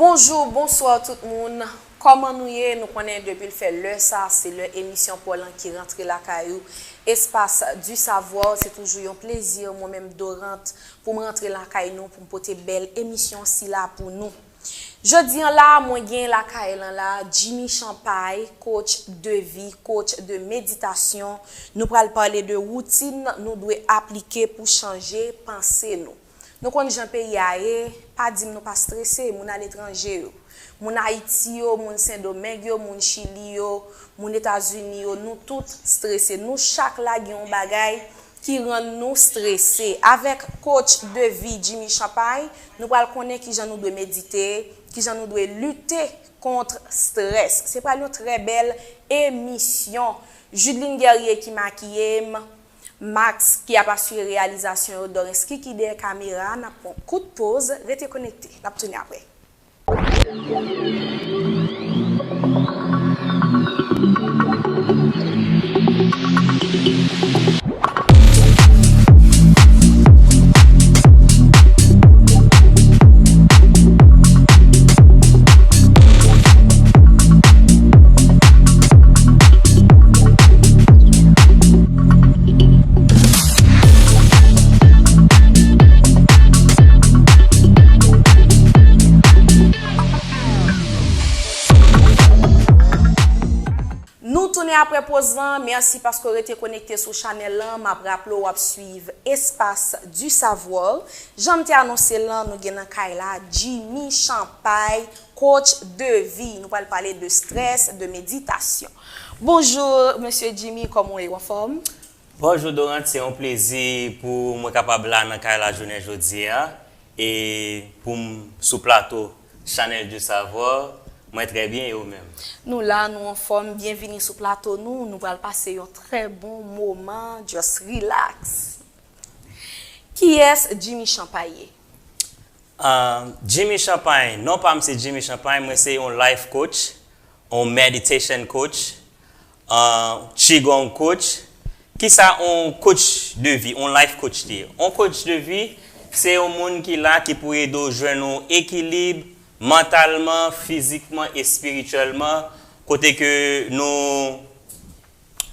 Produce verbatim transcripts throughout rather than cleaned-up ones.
Bonjou, bonswa tout moun. Kòman nou ye? Nou konnen depi l fè lè sa, se lè emisyon pa w lan ki rantre lakay ou. Espace du Savoir, se toujou yon plezi, mwen menm Dorante, pou m rantre lakay nou, pou m pote bèl emisyon sila pou nou. Jodi an la, mwen gen lakay lan la, Jimmy Champagne, coach de vie, coach de méditation. Nou pral pale de woutin nou dwe aplike pou chanje panse nou. Nou konn jan peyi a ye, pa di m nou pa strese, moun aletranje yo. Moun Ayiti yo, moun Sendomeng yo, moun Chili yo, moun Etazini yo, nou tout strese. Nou chak la gen yon bagay ki rann nou strese. Avèk coach de vie Jimmy Champagne, nou pral konnen kijan nou dwe medite, kijan nou dwe lite kont strès. Se pral yon trè bèl emisyon. Judeline Guerrier ki makiye m, Max ki ap asire reyalizasyon yo, Dorens Kiki dèyè kamera, n ap pran kout poz, rete konekte. N ap tounen apre. Nou tounen apre poz lan. Mèsi paske w rete konekte sou chanèl lan. M ap raple w, w ap swiv Espace du Savoir. Jan m te anonse l lan, nou gen nan kay la Jimmy Champagne, coach de vie. Nou pral pale de strès, de meditasyon. Bonjou, mesye Jimmy, kòman w ye? W anfòm? Bonjou Dorante, se yon plezi pou mwen kapab la nan kay la jounen jodi a e pou m sou plato Chanèl du Savoir. Mwen trè byen, e ou menm? Nou la, nou anfòm. Byenvini sou plato nou. Nou pral pase yon trè bon moman. Just relax. Kiyès Jimmy Champagne ye? Ah, Jimmy Champagne, non pa m se Jimmy Champagne, mwen se yon life coach, yon meditation coach, ah, qigong coach. Kisa yon coach de vie, yon life coach li ye? Yon coach de vie, se yon moun ki la ki pou ede w jwenn yon ekilib mantalman, fizikman, espirityèlman, kote ke nou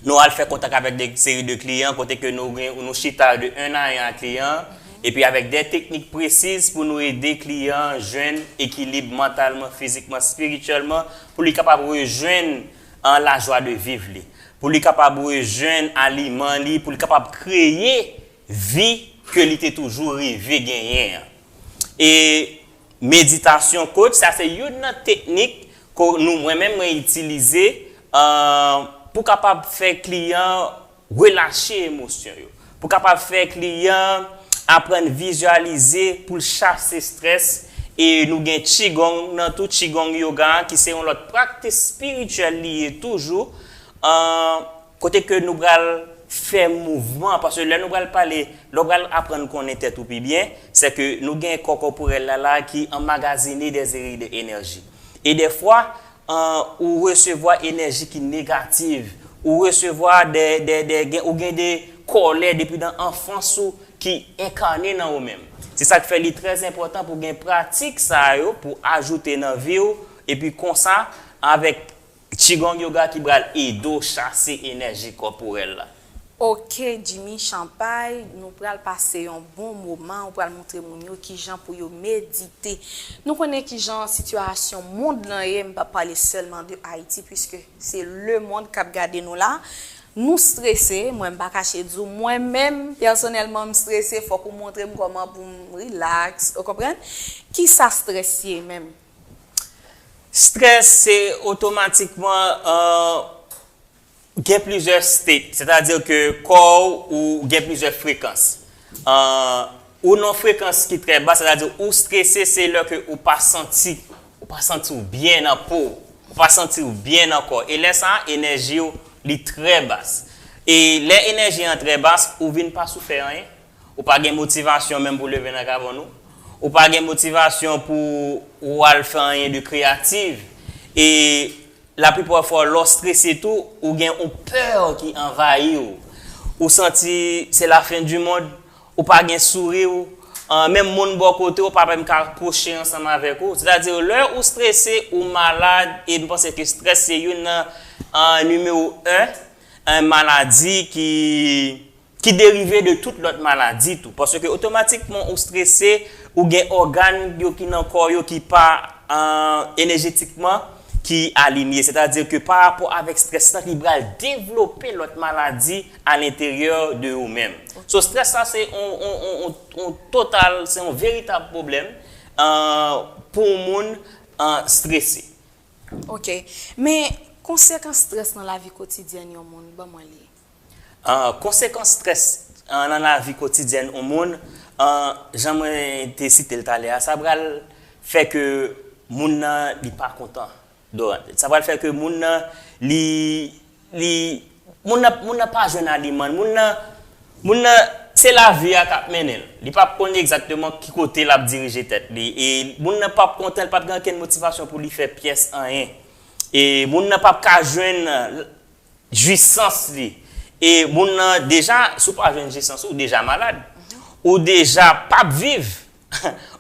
nou al fè kontak avèk de seri de kliyan kote ke nou gen, nou chita de un à un ak kliyan an, epi avèk de teknik presiz pou nou ede kliyan an jwenn ekilib mantalman, fizikman, espirityèlman, pou li kapab rejwenn an lajwa de viv li, pou li kapab rejwenn aliman li, pou li kapab kreye vi ke li te toujou reve genyen an. E meditasyon coach, sa se youn nan teknik ke nou, mwen menm, mwen itilize, euh, pou kapab fè kliyan relache emosyon yo, pou kapab fè kliyan aprann vizyalize pou l chase strès. E nou gen Qigong nan tou, Qigong Yoga, ki se yon lòt praktis espirityèl li ye toujou, euh, kote ke nou pral fè mouvman, paske lè nou pral pale, lè w pral aprann konnen tèt ou pi byen, se ke nou gen kò kòporèl la la ki anmagazine de seri de enèji. E dèfwa, an, ou resevwa enèji ki negatif, ou resevwa de, de, de, gen, ou gen de kòlè depi nan anfans ou ki enkane nan ou menm. Se sa k fè li trè enpòtan pou gen pratik sa yo, pou ajoute nan vi w, epi konsa, avèk Qigong Yoga ki pral ede w chase enèji kòporèl la. Ok, Jimmy Champagne, nou pral pase yon bon moman, ou pral montre moun yo kijan pou yo medite. Nou konnen kijan sitiyasyon mond lan ye, m p ap pale sèlman de Ayiti, piske se lemonn k ap gade nou la. Nou strese, mwen m pa kache di w, mwen menm, pèsonèlman, m strese, fòk ou montre m kòman pou m relax, ou konprann? Kisa strès ye menm? Strès se otomatikman, euh, gen plizyè state, sètadi ke kò w ou gen plizyè frekans. Euh, ou nan frekans ki trè ba, sètadi ou strese, se lè ke ou pa santi, ou pa santi w byen nan po w, ou pa santi w byen nan kò. E lè sa a, enèji w li trè bas. E lè enèji an trè bas, ou vin pa sou fè anyen. Ou pa gen motivasyon menm pou leve nan kabann ou. Ou pa gen motivasyon pou ou al fè anyen de kreyatif. E laplipa fwa, lè w strese tou, ou gen yon pè ki anvayi w. Ou santi se la fen di mond. Ou pa gen souri w. An, menm moun bò kote w pa menm ka kwoche ansanm avèk ou. Sètadi, lè ou strese, ou malad, e m panse ke strès se youn nan, an, nimewo en, an, maladi ki, ki derive de tout lòt maladi tou. Paske otomatikman ou strese, ou gen ògàn yo ki nan kò yo ki pa, an, enèjetikman ki alinye. Sètadi ke pa rapò avèk strès la, li pral devlope lòt maladi a lenteryè de ou menm. So, strès la se on, on, on, on, on total, se on veritab pwoblèm, an, pou yon moun, an, strese. Ok. Men, konsekans strès nan lavi kotidyèn yon moun, ban mwen li. An, konsekans strès, an, nan lavi kotidyèn yon moun, an, jan mwen te site l talè a, sa pral fè ke moun nan li pa kontan. Dorante. Sa pral fè ke moun nan, li, li, moun nan, moun nan pa jwenn aliman, moun nan, moun nan, se lavi a k ap mennen l. Li p ap konn egzakteman ki kote l ap dirije tèt li. E moun nan p ap kontan, li p ap gen okenn motivasyon pou li fè pyès anyen. E moun nan p ap ka jwenn jwisans li. E moun nan deja, si w pa jwenn jwisans, ou deja malad. Ou deja p ap viv.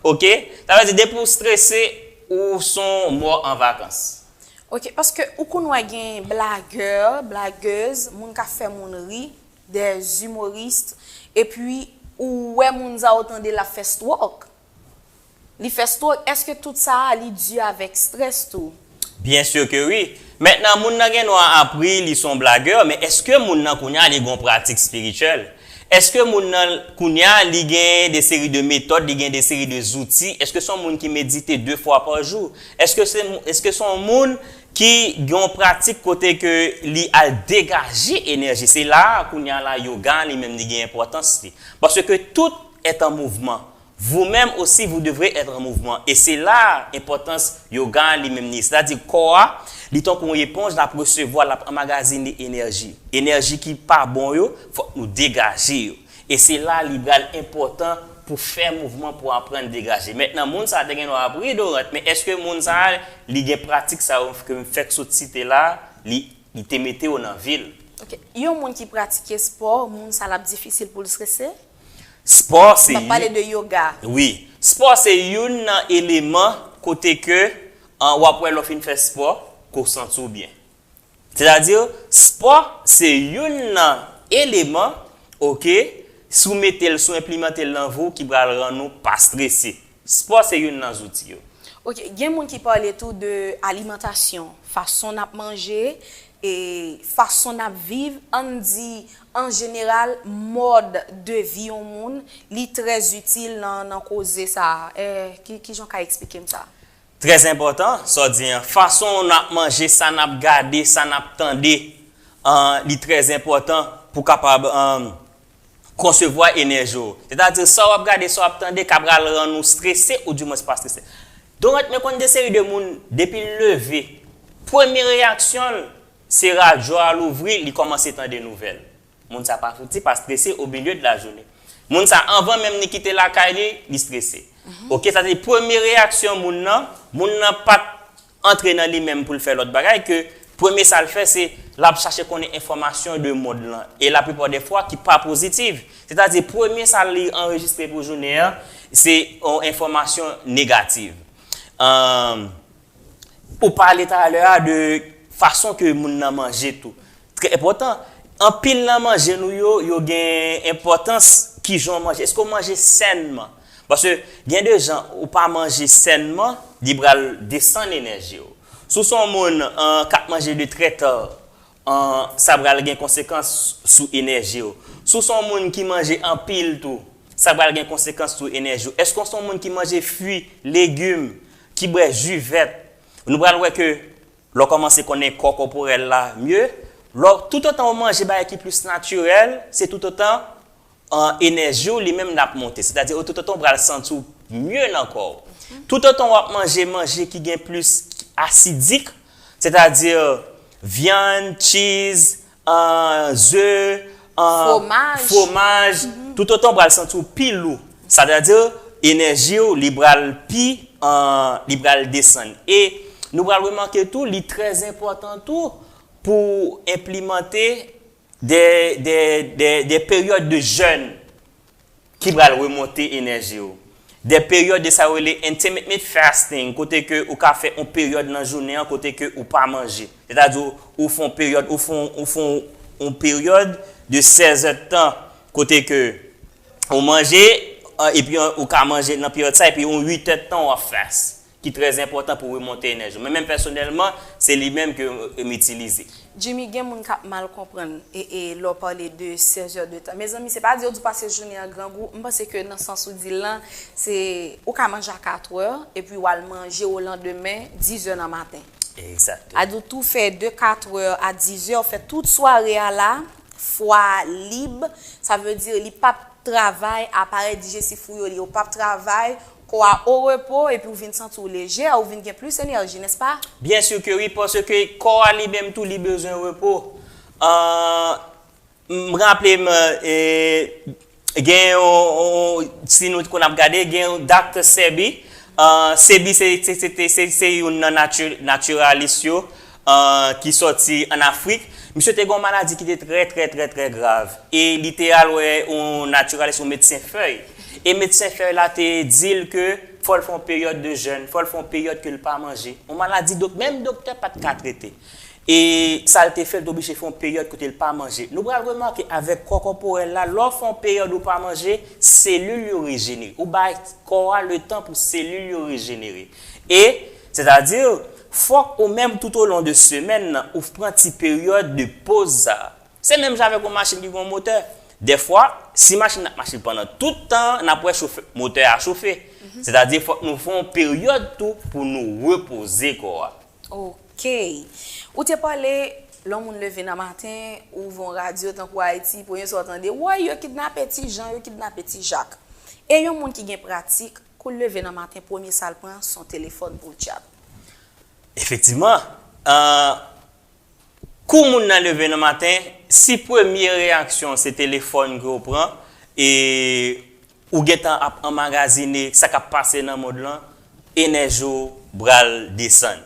Ok? Sa vle di, depi w strese, ou s on mò an vakans. Ok, paske ou konn wè gen blagè, blagèz, moun k ap fè moun ri, des humoristes, epi ou wè moun sa yo tande l ap fè stroke. Li fè stroke, èske tout sa a li di avèk strès tou? Byen si ke wi. Mentnan, moun nan gen dwa ap ri, li s on blagè, men èske moun nan kounye a li gen yon pratik espirityèl? Èske moun nan kounye a li gen de seri de metòd, li gen de seri de zouti? Èske s on moun ki medite de fwa pa jou? Èske se, èske s on moun ki gen yon pratik kote ke li al degaje enèji? Se la a kounye a la yoga li menm li gen enpòtans li. Paske tout est en mouvement. Vous-même aussi, vous devrez être en mouvement. E se la enpòtans yoga li menm li. Sètadi kò a, li tankou yon eponj, l ap resevwa, l ap anmagazine enèji. Enèji ki pa bon yo, fòk nou degaje yo. E se la li pral enpòtan pou fè mouvman pou aprann degaje. Mentnan, moun sa a te gen dwa ap ri Dorante, men èske moun sa a li gen pratik sa yo ke m fèk sot site la, li, li te mete yo nan vi l? Ok. Yon moun ki pratike spò, moun sa l ap difisil pou l strese? Spò se M ap pale de yoga. Wi. Spò se youn nan eleman kote ke, an, w ap wè lè w fin fè spò, ke w santi w byen. Sètadi, spò se youn nan eleman, ok, si w mete l, si w enplimante l nan vi w, ki pral rann ou pa strese. Spò se youn nan zouti yo. Ok, gen moun ki pale tou de alimantasyon, fason n ap manje, e fason n ap viv, ann di, an jeneral, mòd de vi yon moun, li trè itil nan, nan koze sa a. Eh, ki, ki jan w ka eksplike m sa? Trè enpòtan, sa w di an. Fason n ap manje, sa n ap gade, sa n ap tande, an, li trè enpòtan pou kapab, an, konsevwa enèji w. Sètadi, sa w ap gade, sa w ap tande, ka pral rann ou strese, ou dimwens pa strese. Dorante, men konn de seri de moun, depi l leve, premye reyaksyon l, se radyo a louvri, li kòmanse tande nouvèl. Moun sa pa fouti, pa strese au milieu de la journée. Moun sa, anvan menm li kite lakay li, li strese. Ok, sa se premye reyaksyon moun nan. Moun nan pa t antre nan li menm pou l fè lòt bagay ke premye sa l fè, se l ap chache konnen enfòmasyon de mond lan. E laplipa de fwa ki pa pozitiv. Sètadi, premye sa li anrejistre pou jounen an, se yon enfòmasyon negativ. Ann, ou pale talè a de fason ke moun nan manje tou. Trè enpòtan. Anpil nan manje nou yo, yo gen enpòtans kijan w manje. Èske w manje sènman? Paske gen de jan, ou pa manje sènman, li pral desann enèji w. Si w se yon moun, an, k ap manje de trè ta, an, sa pral gen konsekans sou enèji w. Si w se yon moun ki manje anpil tou, sa pral gen konsekans sou enèji w. Èske w se yon moun ki manje fwi, legim, ki bwè ji vèt? Nou pral wè ke lè w kòmanse konnen kò kòporèl la mye, lè w, toutotan w manje bagay ki plis natirèl, se toutotan, an, enèji w li menm l ap monte. Sètadi, toutotan w pral santi w mye nan kò w. Toutotan w ap manje manje ki gen plis asidik, sètadi, vyann, cheese, an, ze, an, Fwomaj. Fwomaj, toutotan w pral santi w pi lou. Sètadi, enèji w li pral pi, an, li pral desann. E nou pral remake tou, li trè enpòtan tou pou enplimante de, de, de, de peryòd de jèn ki pral remonte enèji w. de peryòd de sa yo rele intermittent fasting, kote ke ou ka fè yon peryòd nan jounen an kote ke ou pa manje. Sètadi, ou fè yon peryòd, ou fè yon, ou fè yon, yon peryòd de sèz èdtan kote ke ou manje, eh, epi ou ka manje nan peryòd sa, epi yon uit èdtan w ap fast, ki trè enpòtan pou remonte enèji w. Men menm pèsonèlman, se li menm ke m itilize. Jimmy, gen moun k ap mal konprann e, e lè w pale de sèz è de tan. Mezanmi, se pa di yo di w pase jounen an grangou. M panse ke nan sans ou di l lan, se ou ka manje a kat è, epi w al manje o landemen diz è nan maten. Egzakteman. A di w tou fè de kat è a diz è, w fè tout sware a la, fwa lib, sa vle di li p ap travay, aparèy dijestif ou yo, li yo p ap travay, kò a o repo, epi w vin santi w lejè, ou vin gen plis enèji, nèspa? Byen si ke wi, paske kò a li menm tou, li bezwen repo. Ah, m raple m, eh, gen yon, yon, si nou konn ap gade, gen yon Doctor Sebi. Ah, Sebi se, se, se, se, se, se youn nan nati-, natiralis yo, ah, ki sòti ann Afrik. Misye te gen yon maladi ki te trè, trè, trè, trè grav. E li te al wè yon natiralis, yon medsen fèy. E medsen fèy la te di l ke fò l fè yon peryòd de jèn, fò l fè yon peryòd ke l pa manje. Yon maladi dok-, menm doktè pa t ka trete. E sa l te fè, l te oblije fè yon peryòd kote l pa manje. Nou pral remake avèk kò kòporèl la, lè w fè yon peryòd ou pa manje, selil yo rejenere. Ou bay kò a letan pou selil yo rejenere. E, sètadi, fòk ou menm toutolon de semèn nan, ou pran ti peryòd de poz sa. Se menm jan avèk yon machin ki gen yon motè. Dèfwa, si machin nan ap mache pandan tout tan, n ap wè chofe, motè a chofe. Sètadi, fòk nou fè yon peryòd tou pou nou repoze kò a. Ok. Ou te pale, lè yon moun leve nan maten, ou ouvri yon radyo tankou Ayiti, premye sa w tande, woy, yo kidnape Ti Jan, yo kidnape Ti Jak. E yon moun ki gen pratik, kou l leve nan maten, premye sa l pran, se yon telefòn pou l tchat. Efektivman, ah, kou moun nan leve nan maten, si premye reyaksyon se telefòn ke w pran, e ou gentan ap anmagazine sa k ap pase nan mond lan, enèji w pral desann.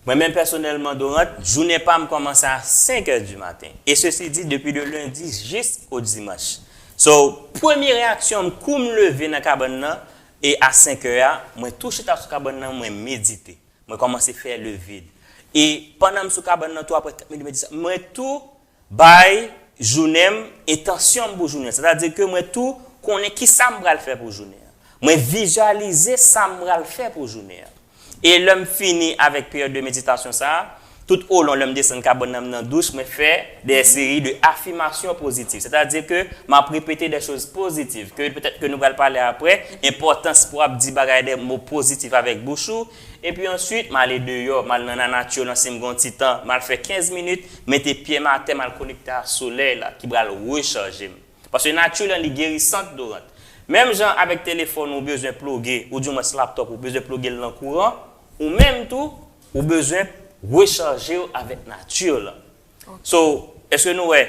Mwen menm pèsonèlman, Dorant, jounen pa m kòmanse a senk è di maten. E sesi di, depi de lendi jis o dimanch. So, premye reyaksyon m, kou m leve nan kabann nan, e a senk è a, mwen tou chita sou kabann nan, mwen medite. Mwen kòmanse fè le vide. E pandan m sou kabann nan tou, apre kat minit, mwen di sa, mwen tou bay jounen m, entansyon m pou jounen an. Sètadi ke mwen tou konnen ki sa m pral fè pou jounen an. Mwen vizyalize sa m pral fè pou jounen an. E lè m fini avèk peryòd de meditasyon sa a, tout olon lè m desann kabann nan, m nan douch, mwen fè de seri de afimasyon pozitif. Sètadi ke m ap repete de choz pozitif, ke petèt ke nou pral pale apre, enpòtans pou w ap di bagay, de mo pozitif avèk bouch ou, epi answit, m ale deyò, m al nan lanati lan, si m gen yon ti tan, m al fè kenz minit, mete pye m atè, m al konekte a solèy la, ki pral rechaje m. Paske nati lan, li gerisant, Dorant. Menm jan avèk telefòn ou bezwen ploge, oudimwens laptòp ou bezwen ploge l nan kouran, ou menm tou, ou bezwen rechaje w avèk nati lan. Ok. So, èske nou wè,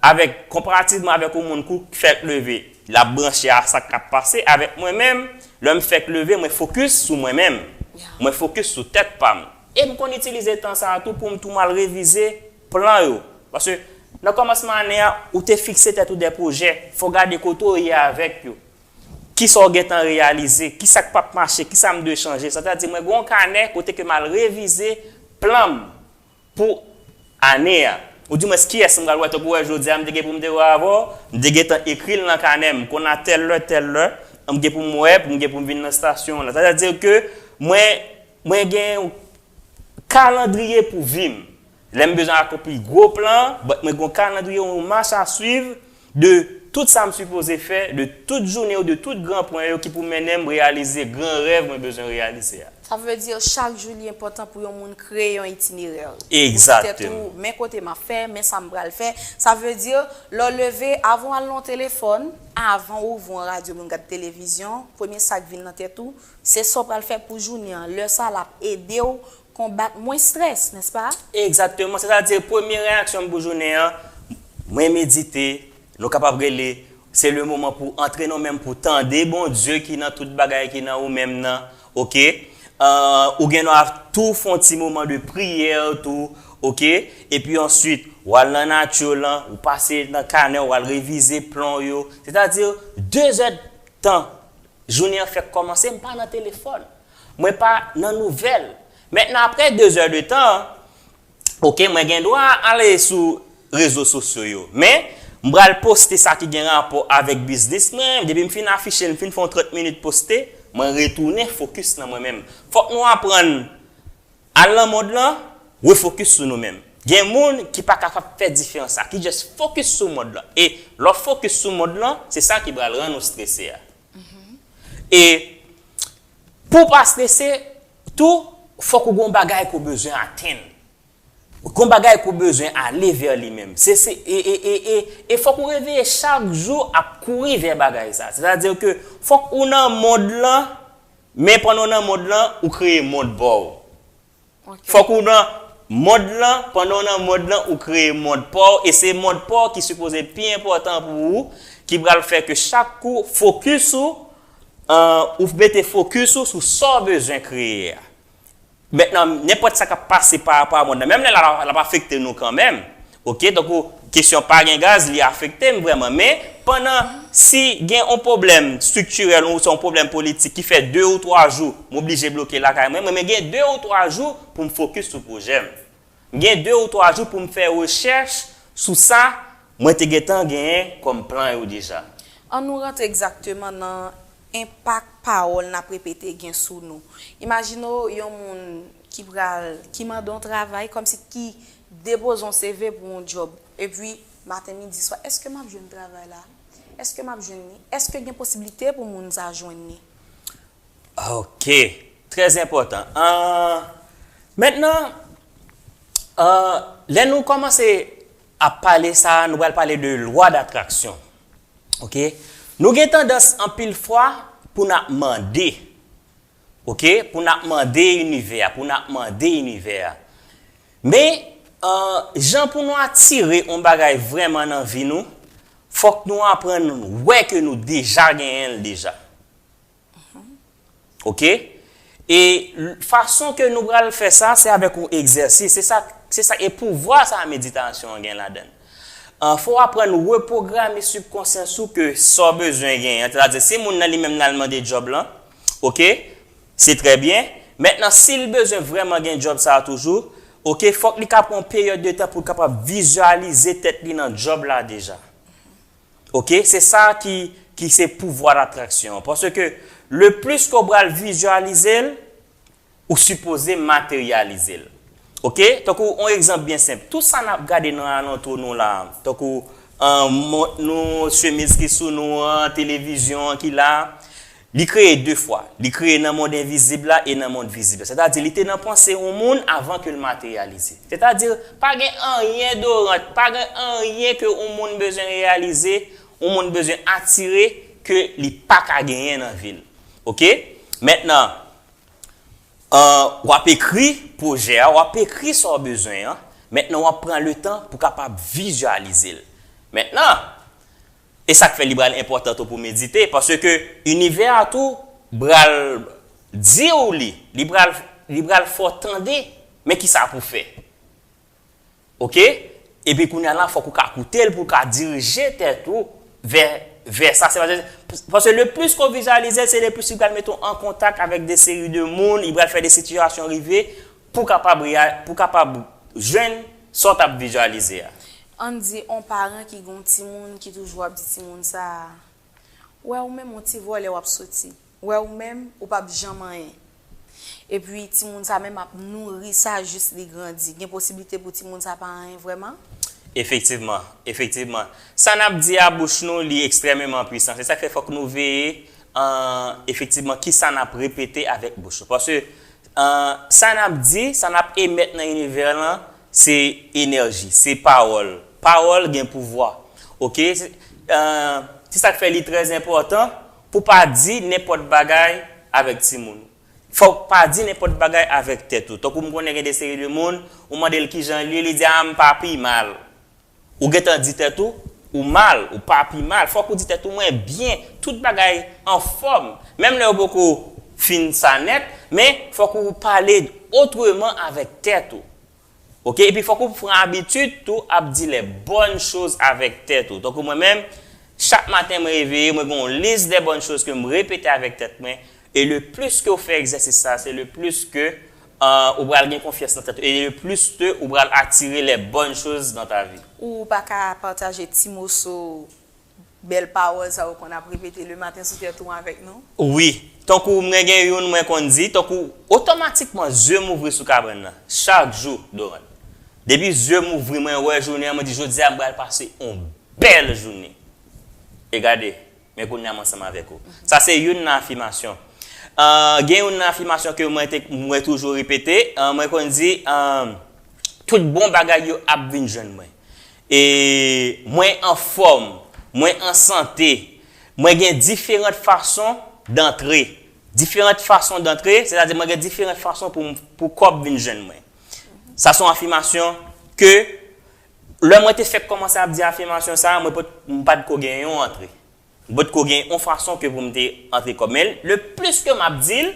avèk, konparativman avèk yon moun kou k fèk leve, l ap branche a sa k ap pase, avèk mwen menm, lè m fèk leve, mwen fokis sou mwen menm. Yeah. Mwen fokis sou tèt pa m. E m konn itilize tan sa a tou pou m tou m al revize plan yo. Paske nan kòmansman ane a, ou te fikse tèt ou de pwojè, fò w gade kote w ye avèk yo. Kisa w gentan reyalize, kisa k p ap mache, kisa m dwe chanje. Sètadi, mwen gen yon kanè kote ke m al revize plan m pou ane a. Oudimwens, kiyès m pral wè, tankou wè jodi a, m te gen pou m te wè avè w, m te gentan ekri l nan kanè m, konn a tèl lè, tèl lè, m gen pou m wè, pou m gen pou m vin nan estasyon an. Sètadi ke mwen, mwen gen yon kalandriye pou vi m. Lè m bezwen akonpli gwo plan, but mwen gen yon kalandriye, yon mach a swiv de tout sa m sipoze fè, de tout jounen yo, de tout gran pwen yo ki pou mennen m reyalize gran rèv mwen bezwen reyalize a. Sa vle di chak jou li enpòtan pou yon moun kreye yon itinerè. Egzakteman. Ou di tèt ou, men kote m ap fè, men sa m pral fè. Sa vle di, lè w leve, avan w al nan yon telefòn, avan w ouvri yon radyo pou w gad televizyon, premye sa k vin nan tèt ou, se sa w pral fè pou jounen an. Lè sa a, l ap ede w konbat mwens estrès, nèspa? Egzakteman. Sètadi, premye reyaksyon m pou jounen an, mwen medite, nou kapab rele, se le moman pou antre nou menm, pou tande Bondye ki nan tout bagay, ki nan ou menm nan, oke? Ah, ou gen dwa tou fè yon ti moman de priyè tou, oke? Epi answit, w al nan nati lan, ou pase nan kanè, w al revize plan w yo. Sètadi, de zèdtan Jounen an fèk kòmanse, m pa nan telefòn. Mwen pa nan nouvèl. Mentnan, apre de zè de tan, oke, mwen gen dwa ale sou rezo sosyo yo. Men, m pral poste sa ki gen rapò avèk biznis mwen. Depi m fin afiche, m fin fè yon trant minit poste, mwen retounen fokis nan mwen menm. Fòk nou aprann al nan mond lan, refokis sou nou menm. Gen moun ki pa kapab fè diferans sa, ki just fokis sou mond lan. E lè w fokis sou mond lan, se sa ki pral rann ou strese a. E pou w pa strese, tou, fòk ou gon bagay ke w bezwen atenn. Gon bagay ke w bezwen ale vè li menm. Se, se, e, e, e, e, e fòk ou reveye chak jou ap kouri vè bagay sa. Sètadi ke fòk ou nan mond lan, men pandan w nan mond lan, ou kreye mond pa w. Fòk ou nan mond lan, pandan w nan mond lan, ou kreye mond pa w, e se mond pa w ki sipoze pi enpòtan pou ou, ki pral fè ke chak kou fokis ou, euh, ou mete fokis ou sou sa w bezwen kreye a. Mentnan, nenpòt sa k ap pase pa rapò a mond lan, menm lè l ap afekte nou kanmenm, oke, tankou kesyon pa gen gaz, li afekte m vrèman, men pandan si gen yon pwoblèm estriktirèl ou se yon pwoblèm politik ki fè de ou twa jou m oblije bloke lakay mwen, mwen men gen de ou twa jou pou m fokis sou pwojè m. M gen de ou twa jou pou m fè rechèch sou sa mwen te gentan genyen kòm plan yo deja. An nou rantre egzakteman nan enpak pawòl n ap repete gen sou nou. Imajine w yon moun ki pral, ki mande yon travay, kòmsi ki depoze yon C V pou yon djòb. Epi, maten, midi, swa, èske m ap jwenn travay la? Èske m ap jwenn li? Èske gen posiblite pou moun sa jwenn li? Ok, trè enpòtan. Uh, mentnan, uh, lè nou kòmanse ap pale sa, nou pral pale de lwa datraksyon. Ok? Nou gen tandans anpil fwa pou n ap mande. Ok? Pou n ap mande inivè a, pou n ap mande inivè a. Men, uh, jan pou nou atire yon bagay vrèman nan vi nou, fòk nou aprann wè ke nou deja genyen l deja. Ok? E fason ke nou pral fè sa, se avèk yon egzèsis. Se sa, se sa, e pouvwa sa meditasyon an gen ladan l. An, fò w aprann repwograme sibkonsyans ou ke sa w bezwen genyen. Sètadi, si moun nan li menm l al mande djòb lan, ok, se trè byen. Mentnan, si l bezwen vrèman gen djòb sa a toujou, ok, fòk li ka pran yon peryòd de tan pou l kapab vizyalize tèt li nan djòb la deja. Ok, se sa ki, ki se pouvwa datraksyon an. Paske le plis ke w pral vizyalize l, ou sipoze materyalize l. Ok, tankou yon egzanp byen senp. Tout sa n ap gade nan alantou nou la, tankou an, mont nou, chemiz ki sou nou an, televizyon an ki la, li kreye de fwa. Li kreye nan mond envizib la e nan mond vizib la. Sètadi, li te nan panse yon moun avan ke l materyalize. Sètadi, pa gen anyen dorant, pa gen anyen ke yon moun bezwen reyalize, yon moun bezwen atire ke li pa ka genyen nan vi l. Ok? Mentnan, uh, w ap ekri pwojè a, w ap ekri sa w bezwen an. Mentnan, w ap pran le tan pou kapab vizyalize l. Mentnan, e sa k fè li pral enpòtan tou pou medite, paske inivè a tou pral di w li, li pral, li pral fè w tande, men ki sa pou fè. Ok? Epi kounye a la, fòk ou ka koute l pou w ka dirije tèt ou vè, vè sa. Se pa, paske le plis ke w vizyalize l, se le plis li pral mete w an kontak avèk de seri de moun, li pral fè de sitiyasyon rive pou w kapab, pou w kapab jwenn sa w t ap vizyalize a. Ann di, yon paran ki gen yon timoun ki toujou ap di timoun sa a, wè ou menm yon ti vòlè w ap soti. Wè ou menm, ou p ap janm anyen. Epi timoun sa menm ap nouri sa jis li grandi. Gen posiblite pou timoun sa pa anyen vrèman? Efektivman, efektivman. Sa n ap di a bouch nou, li ekstrèmeman pwisan. Se sa k fè fòk nou veye, an, efektivman, ki sa n ap repete avèk bouch nou. Paske, an, sa n ap di, sa n ap emèt nan inivè lan, se enèji, se pawòl. Pawòl gen pouvwa. Ok? Se, an, se sa k fè li trè enpòtan pou pa di nenpòt bagay avèk timoun. Fòk pa di nenpòt bagay avèk tèt ou. Tankou m konnen gen de seri de moun, ou mande l kijan l ye, li di, a, m pa pi mal. Ou gentan di tèt ou, ou mal, ou pa pi mal. Fòk ou di tèt ou, mwen byen, tout bagay anfòm. Menm lè ou poko fin sa nèt, men fòk ou pale otreman avèk tèt ou. Ok, epi fòk ou pran abitid tou ap di les bonnes choses avèk tèt ou. Tankou mwen menm, Chak maten mwen reveye, mwen gen yon lis de bonnes choses ke m repete avèk tèt mwen. E le plus ke w fè egzèsis sa, se le plus ke, euh, ou pral gen konfyans nan tèt ou. E le plus ke ou pral atire les bonnes choses dans ta vie. Ou pa ka pataje ti moso bèl pawòl sa ou konn ap repete le maten sou tèt ou avèk nou? Wi. Tankou mwen gen youn mwen konn di, tankou otomatikman zye m ouvri sou kabann nan. Chak jou, Doran. Depi zye m ouvri, mwen wè jounen an, mwen di, jodi a m pral pase yon bèl jounen. E gade, men kounye a m ansanm avèk ou. Sa se youn nan afimasyon. Euh, gen youn nan afimasyon ke mwen te, mwen toujou repete, euh, mwen konn di, euh, tout bon bagay yo ap vin jwenn mwen. E mwen anfòm, mwen an sante, mwen gen diferan fason dantre. Diferan fason dantre, sètadi mwen gen diferan fason pou, pou kòb vin jwenn mwen. Sa se yon afimasyon ke lè mwen te fèk kòmanse ap di afimasyon sa, mwen pa t, m pa t ko gen yon antre. M pa t ko gen yon fason ke pou m te antre kòb. Men le plus ke m ap di l,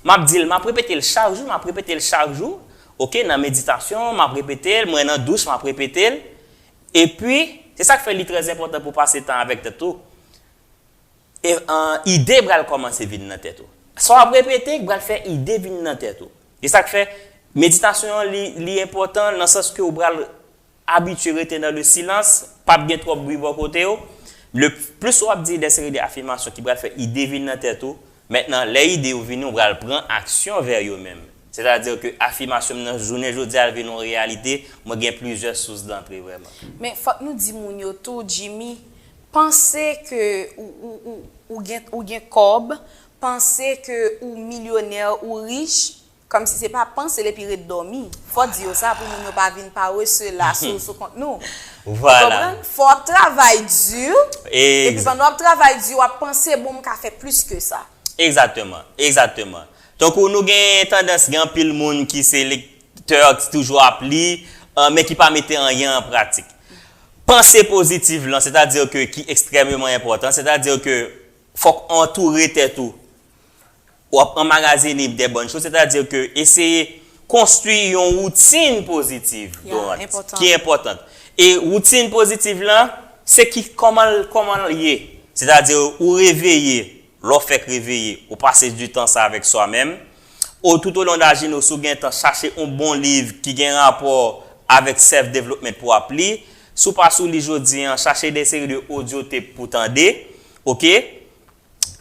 m ap di l, m ap repete l chak jou, m ap repete l chak jou. Oke, nan meditasyon, m ap repete l, mwen nan douch, m ap repete l. Epi, se sa k fè li trè enpòtan pou pase tan avèk tèt ou. E, an, ide pral kòmanse vin nan tèt ou. Sa w ap repete, pral fè ide vin nan tèt ou. E sa k fè, meditasyon an, li, li enpòtan nan sans ke ou pral abitye rete nan le silans, p ap gen twòp bri bò kote w. Le plis w ap di de seri de afimasyon ki pral fè ide vin nan tèt ou, mentnan, lè ide yo vini, ou pral pran aksyon vè yo menm. Sètadi ke afimasyon m nan jounen jodi a vin yon reyalite, mwen gen plizyè sous dantre vrèman. Men fòk nou di moun yo tou, Jimmy, panse ke ou, ou, ou, ou gen, ou gen kòb, panse ke ou milyonè, ou rich, kòmsi se pa panse l epi ret dòmi. Fò di yo sa pou moun yo pa vin parese la sou, sou kont nou. Vwala. Fò w ap travay di, epi pandan w ap travay di, w ap panse, bon, m ka fè plis ke sa. Egzakteman, egzakteman. Tankou nou gen tandans, gen anpil moun ki se lektè, ki toujou ap li, euh, men ki pa mete anyen an pratik. Panse pozitif lan, sètadi ke ki ekstrèmeman enpòtan, sètadi ke fòk antoure tèt ou w ap anmagazine de bonnes choses, sètadi ke eseye konstwi yon woutin pozitiv, Doran, ki enpòtan. E woutin pozitiv lan, se ki kòman, kòman l ye. Sètadi ou reveye, lè w fèk reveye, ou pase di tan sa avèk swa menm. Ou tout au long de la journée, si w gen tan, chache yon bon liv ki gen rapò avèk self development pou w ap li. Si w pa sou li jodi an, chache de seri de audio tape pou tande. Oke?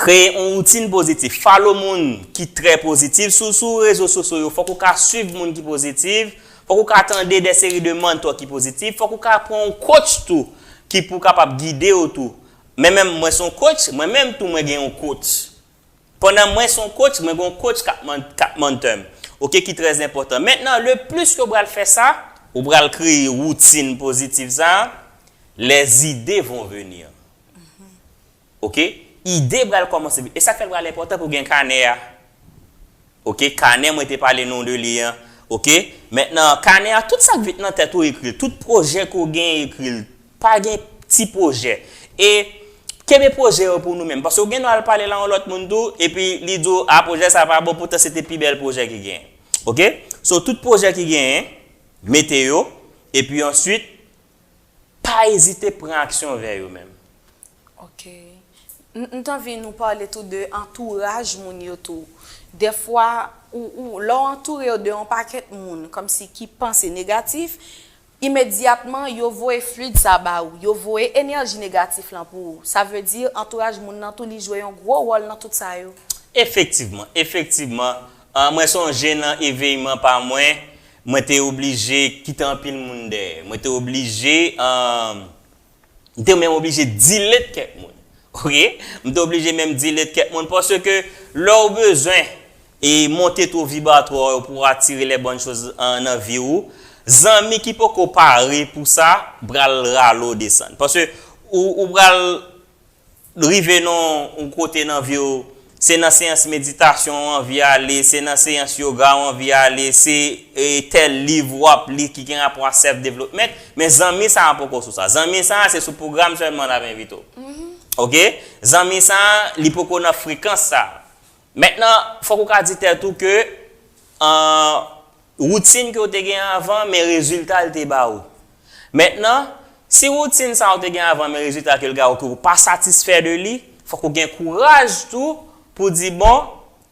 Kreye yon woutin pozitif. Follow moun ki trè pozitif. Sou, sou rezo sosyo yo, fòk ou ka swiv moun ki pozitif. Fòk ou ka tande de seri de mentor ki pozitif. Fòk ou ka pran yon coach tou ki pou kapab gide w tou. Men menm mwen se yon coach, mwen menm tou mwen gen yon coach. Pandan mwen se yon coach, mwen gen yon coach k ap man-, k ap mentor m. Oke, ki trè enpòtan. Mentnan, le plis ke w pral fè sa, ou pral kreye woutin pozitif sa, les idées vont venir. Oke? Ide pral kòmanse vin. E sa k fè l pral enpòtan pou gen kanè a. Oke? Kanè, mwen te pale nou de li an. Oke? Mentnan, kanè a, tout sa k vin nan tèt ou, ekri l. Tout pwojè ke w gen, ekri l. Pa gen ti pwojè. E kenbe pwojè yo pou nou menm. Paske w gen dwa al pale l a yon lòt moun tou, epi li di w, a, pwojè sa pa bon, poutan se te pi bèl pwojè ki genyen. Oke? So, tout pwojè ki genyen, mete yo, epi answit, pa ezite pran aksyon vè yo menm. Ok. M, m t anvi nou pale tou de antouraj moun yo tou. Dèfwa, ou, ou, lè w antoure w de yon pakèt moun, kòmsi ki panse negatif, imedyatman, yo voye fluid sa ba ou, yo voye enèji negatif lan pou ou. Sa vle di, antouraj moun nan tou, li jwe yon gwo wòl nan tout sa yo. Efektivman, efektivman. Ah, mwen sonje nan eveyman pa mwen, mwen te oblije kite anpil moun dèyè. Mwen te oblije, ah, m te menm oblije delete kèk moun. Oke? M te oblije menm delete kèk moun paske lè w bezwen e monte to vibratwa yo pou w atire les bonnes choses, ah, nan vi w, zanmi ki poko pare pou sa pral rale w desann. Paske ou, ou pral rive nan yon kote nan vi w, se nan seyans meditasyon w anvi ale, se nan seyans yoga w anvi ale, se, e, tèl liv w ap li ki gen rapò a self development, men zanmi sa a poko sou sa. Zanmi sa a se sou pwogram sèlman l ap envite w. Oke? Zanmi sa a, li poko nan frekans sa a. Mentnan, fòk ou ka di tèt ou ke, ah, woutin ke w te gen avan, men rezilta l te ba ou. Mentnan, Si woutin sa ou te gen avan, men rezilta ke l gen, ke ou pa satisfè de li, fòk ou gen kouraj tou pou di, bon,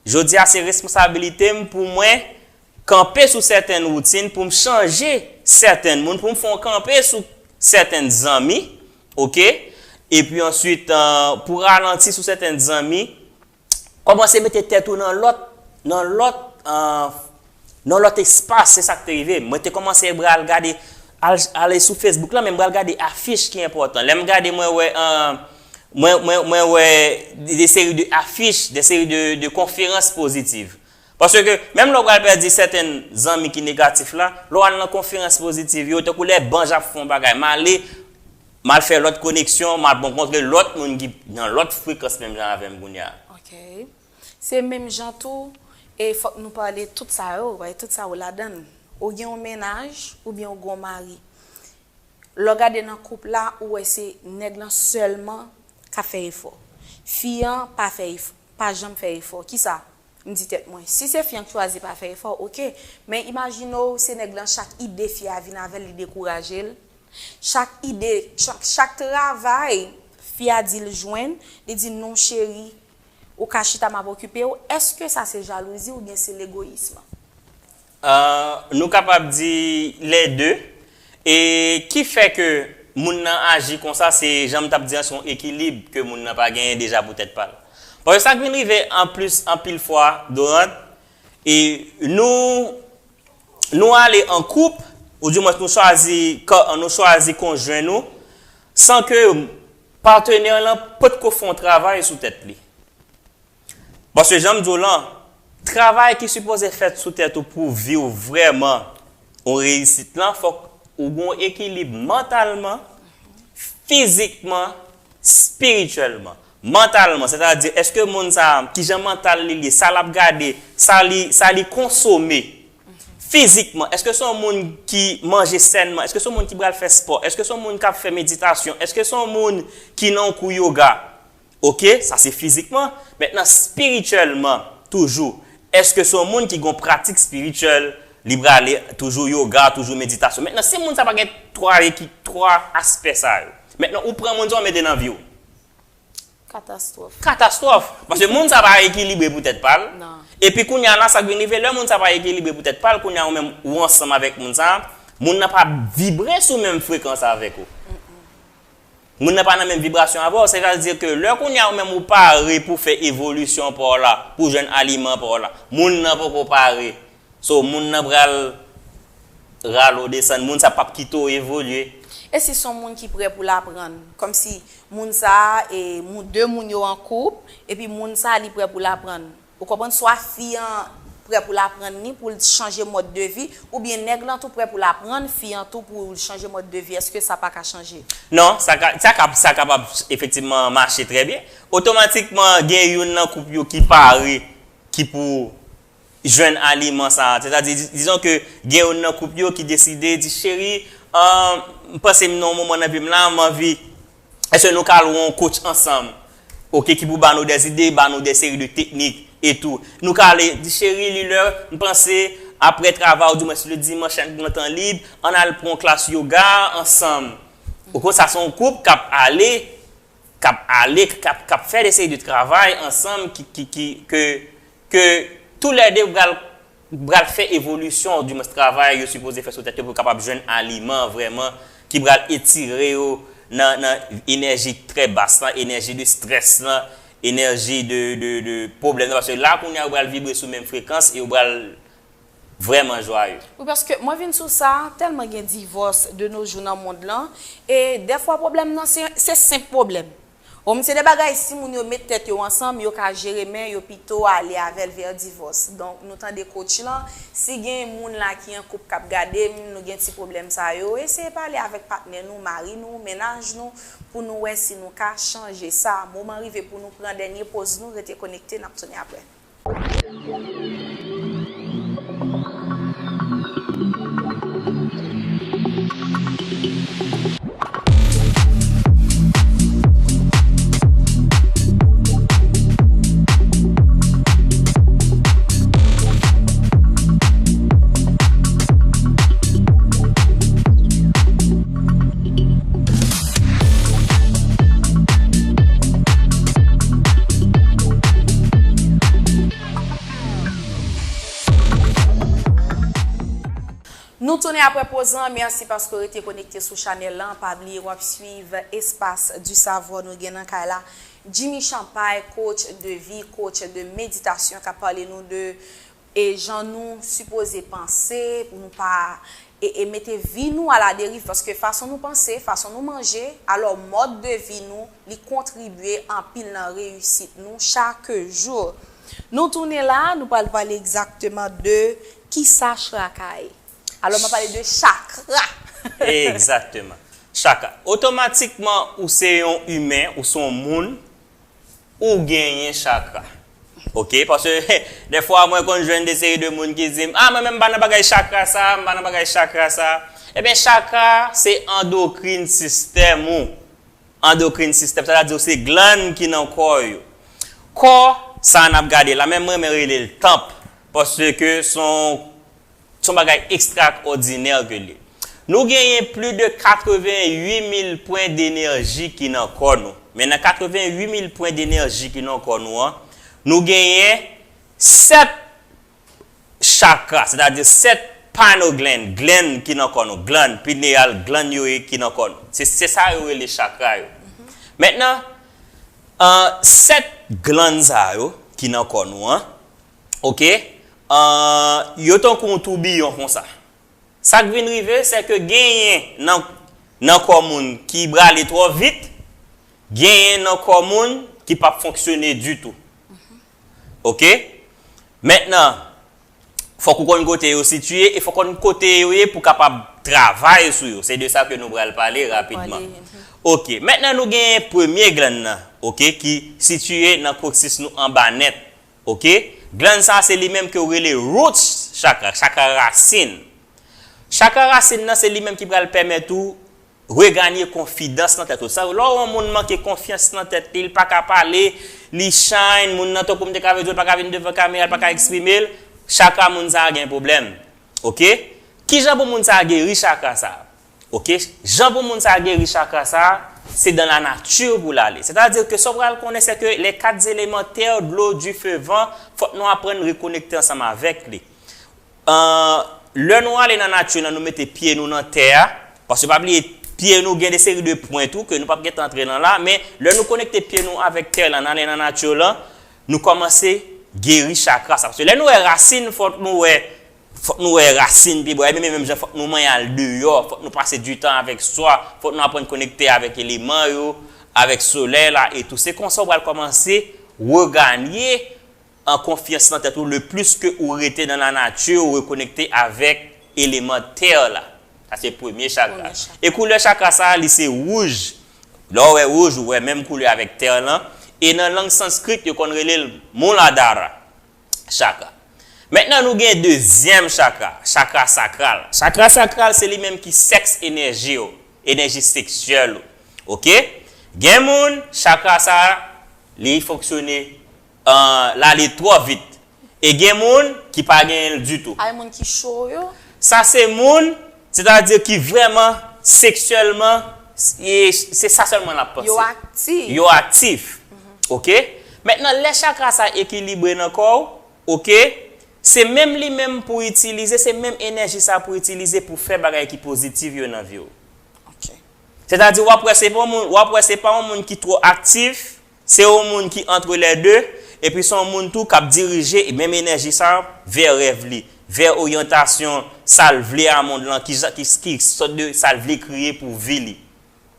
jodi a se responsabilite m pou mwen kanpe sou sèten woutin, pou m chanje sèten moun, pou m fè yon kanpe sou sèten zanmi, oke? Epi answit, euh, pou ralanti sou sèten zanmi, kòmanse mete tèt ou nan lòt, nan lòt, euh, nan lòt espas, se sa k te rive. Mwen te kòmanse pral gade, al, ale sou Facebook la, men m pral gade afich ki enpòtan. Lè m gade, mwen wè, euh, mwen, mwen, mwen wè de, de seri de afich, de seri de, de konferans pozitiv. Paske, menm lè w pral pèdi sèten zanmi ki negatif la, lè w al nan konferans pozitiv yo, tankou lè Banj ap fè yon bagay, m ale, m al fè lòt koneksyon, m al rankontre lòt moun ki nan lòt frekans menm jan avè m kounye a. Ok. Se menm jan tou, e fòk nou pale tout sa yo, bay tout sa yo ladan l. Ou gen yon mennaj, oubyen ou gen yon mari. Lè w gade nan koup la, ou wè se nèg lan sèlman k ap fè efò. Fi an pa fè efò, pa janm fè efò. Kisa? M di tèt mwen, si se fi an k chwazi pa fè efò, oke. Men imajine w, se nèg lan, chak ide fi a vin avè l, li dekouraje l. Chak ide, chak, chak travay fi a di l jwenn, li di, "Non, cheri, ou ka chita, m ap okipe w." Èske sa se jalouzi oubyen se legoyis? Euh, nou kapab di lè de. E ki fè ke moun nan aji konsa, se jan m t ap di an, se yon ekilib ke moun nan pa genyen deja pou tèt pa l. Paske sa k vin rive anplis, anpil fwa, Dorante, e nou, nou ale an koup, oudimwens nou chwazi, nou chwazi konjwen nou, san ke patnè lan potko fè yon travay sou tèt li. Paske jan m di w lan, travay ki sipoze fèt sou tèt ou pou vi w vrèman yon reyisit lan, fòk ou gen yon ekilib mantalman, fizikman, espirityèlman. Mantalman, sètadi, èske moun sa a, kijan mantal li ye, sa l ap gade, sa li, sa li konsome, fizikman, èske se yon moun ki manje sènman, èske se yon moun ki pral fè spò, èske se yon moun k ap fè meditasyon, èske se yon moun ki nan yon kou yoga? Oke, sa se fizikman. Mentnan, espirityèlman, toujou, èske se yon moun ki gen yon pratik espirityèl, li prale toujou yoga, toujou meditasyon? Mentnan, si moun sa pa gen twa eki-, twa aspè sa yo, mentnan, ou pran moun sa, ou mete nan vi w. Katastwòf. Katastwòf. Paske moun sa pa ekilibre pou tèt pa l. Non. Epi kounye a la, sa k vin rive, lè moun sa pa ekilibre pou tèt pa l, kounye a ou menm, ou ansanm avèk moun sa, moun nan pa vibre sou menm frekans avèk ou. Moun nan pa nan menm vibrasyon avè w, sètadi ke lè kounye a ou menm ou pare pou fè evolisyon pa w la, pou jwenn aliman pa w la, moun nan poko pare. So, moun nan pral rale w desann, moun sa p ap kite w evolye. E si se yon moun ki prè pou l aprann? Kòmsi moun sa a, e, moun, de moun yo an koup, epi moun sa a li prè pou l aprann. Ou konprann? Swa fi an prè pou l aprann li, pou l chanje mòd de vi, oubyen nèg lan tou prè pou l aprann fi an tou pou l chanje mòd de vi. Èske sa pa ka chanje? Non, sa ka, sa ka, sa kapab efektivman mache trè byen. Otomatikman, gen youn nan koup yo ki pare, ki pou jwenn aliman sa a. Sètadi, di-, dizon ke gen youn nan koup yo ki deside di, "Cheri, ah, m panse m nan yon moman nan vi m la, m anvi, èske nou ka al wè yon coach ansanm? Oke, ki pou ba nou dè ide, ba nou de seri de teknik e tou." Nou ka ale di, "Cheri, li lè, m panse, apre travay, oudimwens le dimanch, lè n gen tan lib, ann al pran yon klas yoga ansanm." Ou konn sa, se yon koup k ap ale, k ap ale, k ap, k ap fè de seri de travay ansanm ki, ki, ki, ke, ke toulède pral, pral fè evolisyon, oudimwens travay yo sipoze fè sou tèt yo pou yo kapab jwenn aliman vrèman ki pral etire yo nan, nan enèji trè bas lan, enèji de strès lan, enèji de, de, de pwoblèm nan. Paske la, kounye a, yo pral vibre sou menm frekans e yo pral vrèman jwaye. Wi, paske mwen vin sou sa, tèlman gen divòs de nos jours nan mond lan, e dèfwa pwoblèm nan se, se senp pwoblèm. Bon, se de bagay, si moun yo met tèt yo ansanm, yo ka jere, men yo pito ale avè l vè divòs. Donk, nou tande coach lan, si gen moun la ki an koup k ap gade m, nou gen ti pwoblèm sa yo, eseye pale avèk patnè nou, mari nou, mennaj nou, pou nou wè si nou ka chanje sa. Moman rive pou nou pran dènye poz nou, rete konekte, n ap tounen apre. Nou tounen apre poz lan, mèsi paske w rete konekte sou chanèl lan. Pa bliye w ap swiv Espace du Savoir nou gen nan kay la. Jimmy Champagne, coach de vie, coach de méditation, k ap pale nou de e jan nou sipoze panse pou nou pa e, e mete vi nou aladeriv, paske fason nou panse, fason nou manje, alò mòd de vi nou, li kontribye anpil nan reyisit nou chak jou. Nou tounen la, nou pral pale egzakteman de kisa chakra ye. Alò, m ap pale de chakra. Egzakteman. Chakra. Otomatikman, ou se yon imen, ou se yon moun, ou genyen chakra. Oke? Paske, dèfwa, mwen konn jwenn de seri de moun ki di m, ah, mwen menm m pa nan bagay chakra sa, m pa nan bagay chakra sa. Ebyen, chakra, se andokrin sistèm ou. Andokrin sistèm, sètadi se glann ki nan kò yo. Kò, sa n ap gade la, men mwen renmen rele l tanp, paske se yon se yon bagay ekstraòdinè ke l ye. Nou genyen plis de katrevenn uit mil pwen denèji ki nan kò nou. Men nan katrevenn uit mil pwen denèji ki nan kò nou an, nou genyen sèt chakra, sètadi sèt pineal gland, gland ki nan kò nou, gland, pineal gland yo ye ki nan kò nou. Se, se sa yo rele chakra yo. Mentnan, uh, sèt gland sa yo ki nan kò nou an, oke, uh, yo tankou yon toubiyon konsa. Sa k vin rive, se ke genyen nan, nan kò moun ki prale twò vit, genyen nan kò moun ki p ap fonksyone ditou. Oke? Mentnan, fòk ou konn kote yo sitiye e fòk konn kote yo ye pou kapab travay sou yo. Se de sa ke nou pral pale rapidman. Oke, mentnan nou genyen premye glann nan, oke, ki sitiye nan koksis nou anba nèt. Oke? Glann sa se li menm ke yo rele root chakra, chakra rasin. Chakra rasin nan se li menm ki pral pèmèt ou reganye konfidans nan tèt ou. Sa, lè yon moun manke konfyans nan tèt li, li pa ka pale, li shy, moun nan tankou m te ka vle di w, li pa ka vin devan kamera, li pa ka eksprime l, chakra moun sa a gen pwoblèm. Oke? Kijan pou moun sa a geri chakra sa a? Oke? Jan pou moun sa a geri chakra sa a, se dans la nature pou l ale. Sètadi ke sa w pral konnen, se ke les quatre éléments, terre, de l'eau, du feu, vent, fòk nou aprann rekonekte ansanm avèk li. Uh, lè nou ale nan nati lan, nou mete pye nou nan tè a, paske pa bliye, pye nou gen de seri de pwen tou ke nou p ap gentan antre nan la, men lè nou konekte pye nou avèk tè lan, n ale nan nati lan, nou kòmanse geri chakra sa. Paske lè nou wè rasin, fòk nou wè, fòk nou wè rasin pi bò, e menm, menm jan fòk nou manyen al deyò, fòk nou pase ditan avèk swa, fòk nou aprann konekte avèk eleman yo, avèk solèy la e tou. Se konsa w pral kòmanse reganye an konfyans nan tèt ou, le plis ke ou rete nan lanati, ou rekonekte avèk eleman tè la. Sa se premye chakra. Premye chakra. E koulè chakra sa a, li se wouj. Lè w wè wouj, ou wè menm koulè avèk tè lan. E nan lang sanskrit, yo konn rele l Mooladhara chakra. Mentnan, nou gen dezyèm chakra, chakra sakral. Chakra sakral, se li menm ki sèks enèji w, enèji seksyèl ou. Oke? Gen moun, chakra sa a, li fonksyone, euh, l ale twò vit. E gen moun ki pa genyen l ditou. Ay, moun ki cho yo? Sa se moun, sètadi ki vrèman, seksyèlman, e se sa sèlman l ap panse. Yo aktif. Yo aktif. Oke? Mentnan, lè chakra sa ekilibre nan kò w, oke? Se menm li menm pou itilize, se menm enèji sa pou itilize pou fè bagay ki pozitif yo nan vi w. Oke. Sètadi, w ap wè se pa yon moun, w ap wè se pa yon moun ki twò aktif, se yon moun ki entre les deux, epi se yon moun tou k ap dirije menm enèji sa vè rèv li, vè oryantasyon sa l vle a mond lan, ki, ki, ki sòt de sa l vle kreye pou vi li.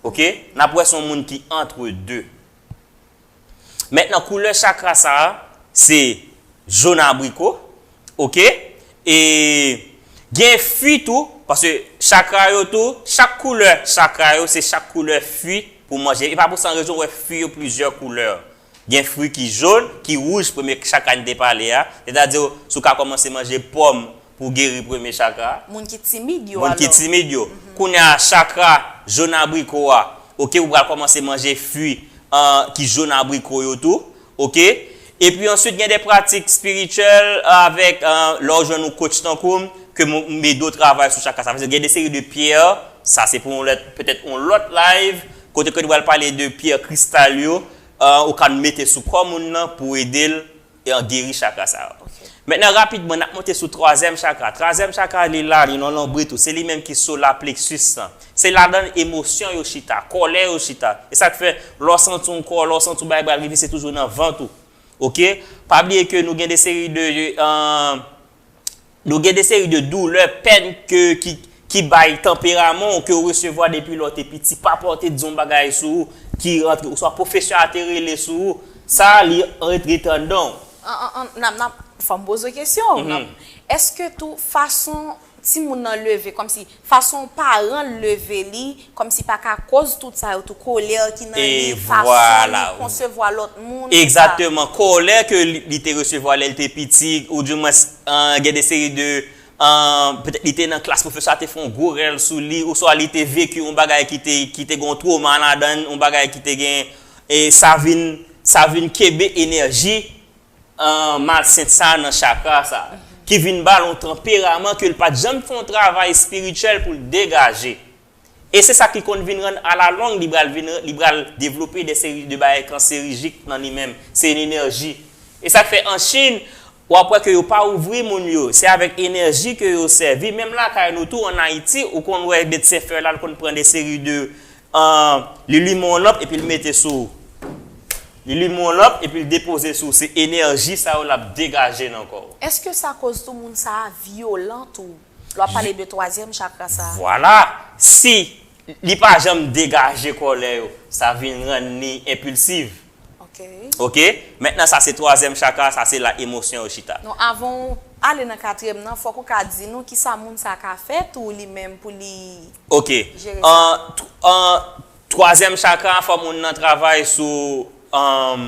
Oke? N ap wè se yon moun ki entre deux. Mentnan, koulè chakra sa a, se jòn abriko, oke? E gen fwi tou, paske chakra yo tou, chak koulè chakra yo, se chak koulè fwi pou manje. E pa pou san rezon, w wè fwi yo plizyè koulè. Gen fwi ki jòn, ki wouj, premye chakra n te pale a. Sètadi, si w ka kòmanse manje pòm, pou geri premye chakra. Moun ki timid yo, alò. Moun ki timid yo. Kounye a, chakra jòn abriko a, oke, ou pral kòmanse manje fwi, euh, ki jòn abriko yo tou, oke? Epi answit, gen de pratik espirityèl, euh, avèk, euh, lè w jwenn yon coach tankou m, ke m, m ede w travay sou chakra sa. Paske gen de seri de pyè, sa se pou yon lòt, petèt yon lòt live, kote ke nou pral pale de pyè kristal yo, euh, ou ka mete sou kò moun nan pou ede l e an geri chakra sa yo. Mentnan, rapidman, n ap monte sou twazyèm chakra. Twazyèm chakra, li la, li nan lonbrit ou. Se li menm ki solar plexus lan. Se ladan l emosyon yo chita, kòlè yo chita. E sa k fè, lè w santi yon kò, lè w santi yon bagay pral rive, se toujou nan vant ou. Oke? Pa bliye ke nou gen de seri de, euh, nou gen de seri de doulè, pèn ke, ki, ki bay tanperaman w, ke w resevwa depi lè w te piti. Papa w te di yon bagay sou ou, ki rantre, oswa pwofesè a te rele sou ou, sa, li rantre anndan w. An, an, an, n ap, n ap, fò m poze w kesyon. Èske tou fason timoun nan leve, kòmsi fason paran l leve li, kòmsi pa ka koz tout sa yo tou, kolè ki nan li, fason li konsevwa lòt moun, tout sa. Egzakteman, kolè ke li, li te resevwa lè l te piti, oudimwens, euh, gen de seri de, euh, petèt li te nan klas, pwofesè a te fè yon gwo rèl sou li, oswa li te veki yon bagay ki te, ki te gen yon twoma ladan l, yon bagay ki te gen, e sa vin, sa vin kenbe enèji an, malsent sa nan chakra sa, ki vin ba l yon tanperaman ke l pa t janm fè yon travay espirityèl pou l degaje. E se sa ki konn vin rann alalong, li pral vin, li pral devlope de seri de bagay kanserijik nan li menm. Se yon enèji. E sa k fè an Chin, w ap wè ke yo pa ouvri moun yo. Se avèk enèji ke yo sèvi. Menm lakay nou tou, an Ayiti, ou konn wè medsen fè la, l konn pran de seri de, an, li limen yon lanp epi l mete sou ou. Li limen yon lanp epi l depoze sou ou. Se enèji sa yo l ap degaje nan kò w. Èske sa koz tou moun sa a vyolan tou? Lè w ap pale de twazyèm chakra sa a. Vwala. Si li pa janm degaje kòlè yo, sa vin rann li enpilsif. Oke. Oke? Mentnan, sa se twazyèm chakra, sa se la emosyon yo chita. Non, avan w ale nan katriyèm nan, fòk ou ka di nou kisa moun sa ka fè tou li menm pou li jere sa. Oke. An, tw-, an, twazyèm chakra, fò moun nan travay sou, an,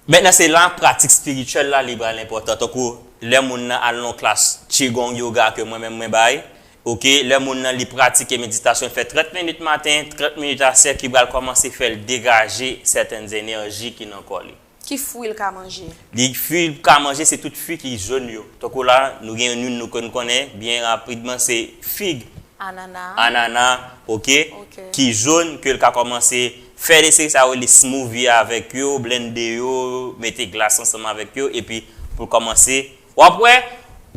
mentnan, se la pratik espirityèl la, li pral enpòtan. Tankou, lè moun nan al nan klas Qigong yoga ke mwen menm mwen bay, oke, lè moun nan li pratike meditasyon, l fè trant minit maten, trant minit aswè, ki pral kòmanse fè l degaje sètèn enèji ki nan kò li. Ki fwi l ka manje? Li fwi l ka manje, se tout fwi ki jòn yo. Tankou la, nou gen youn nou konn konnen byen rapidman, se fig. Anana. Anana, oke? Oke. Ki jòn, ke l ka kòmanse fè de seri sa yo rele smoothie avèk yo, blende yo, mete glas ansanm avèk yo, epi pou l kòmanse, w ap wè,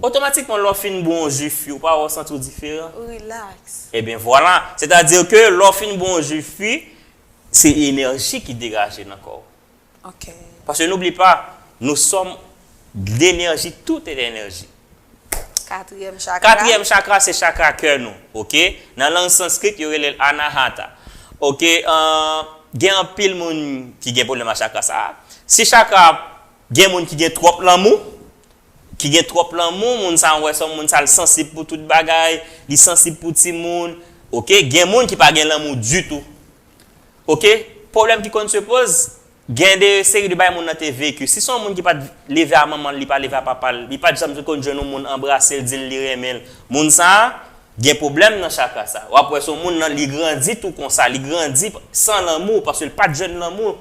otomatikman, lè w fin bwè yon ji fwi, ou pa wè w santi w diferan? Relax. Ebyen, vwala. Sètadi ke lè w fin bwè yon ji fwi, se enèji ki degaje nan kò w. Ok. Parce que n'oublie pas, nous sommes l'énergie, tout est énergie. Katriyèm chakra. Katriyèm chakra, se chakra kè nou, ok? Nan lang sanskrit, yo rele l anahata. Ok, euh, gen anpil moun ki gen pwoblèm ak chakra sa a. Si chakra, gen moun ki gen twòp lanmou, ki gen twòp lanmou, moun sa a, w wè sa, moun sa a, l sansib pou tout bagay, li sansib pou timoun, ok? Gen moun ki pa gen lanmou ditou, ok? Pwoblèm ki konn se poz, gen de seri de bagay moun nan te veki. Si se yon moun ki pa t leve a manman l, li pa leve a papa l, li pa t janm konn jwenn yon moun anbrase l, di l li renmen l, moun sa a gen pwoblèm nan chakra sa. W ap wè se yon moun nan, li grandi tou konsa, li grandi san lanmou, paske l pa t jwenn lanmou.